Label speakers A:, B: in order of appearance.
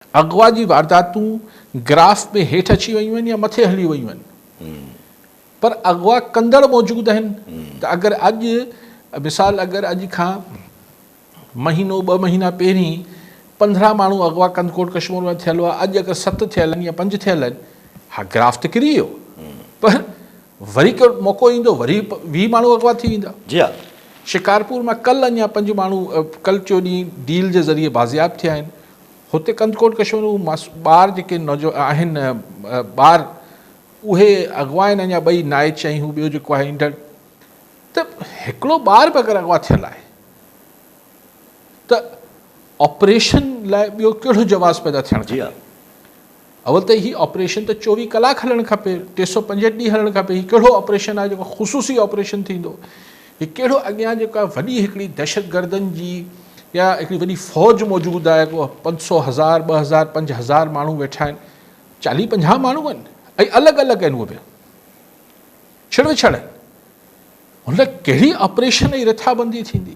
A: اغوا جي وارداتون گراف ۾ هيٺ اچي ويون آهن يا مٿي هلي ويون آهن پر اغوا ڪندڙ موجود آهن ته اگر اڄ مثال اگر اڄ کان مهينو ٻه مهينا پهرين 15 ماڻهو اغوا ڪنڌڪوٽ ڪشمور ۾ ٿيل هئا اڄ اگر 7 ٿيل آهن يا 5 ٿيل آهن ها گراف ته ڪري ويو پر وري ڪو موقعو ايندو وري 20 ماڻهو اغوا ٿي ويندا. جي ها. شڪارپور مان ڪل اڃا 5 ماڻهو ڪل ٽيون ڏينهن ڊيل جي ذريعي بازياب ٿيا آهن. هتي ڪنڌڪوٽ ڪشمور ۾ ٻار جيڪي نوجوان آهن ٻار اهي اغوا آهن اڃا ٻئي نائچ ۽ هو ٻيو جيڪو آهي ايندڙ ته هڪڙو ٻار به اگر اغوا ٿيل آهي ته آپريشن لاء ٻيو ڪهڙو جواز پيدا ٿيڻ کپي؟ اول ته هي آپريشن ته 24 ڪلاڪ هلڻ کپي، 365 ڏينهن هلڻ کپي، هي ڪهڙو آپريشن آهي جيڪو خصوصي آپريشن ٿيندو؟ هي ڪهڙو اڳيان جيڪا وڏي هڪڙي دهشتگردن جي يا هڪڙي وڏي فوج موجود آهي، ڪو 500 هزار، 2000، 5000 ماڻهو ويٺا آهن، 40 50 ماڻهو آهن ۽ الڳ الڳ آهن اهي به ڇڙ وڇڙ آهن، هن لاء ڪهڙي آپريشن ۽ رٿابندي ٿيندي؟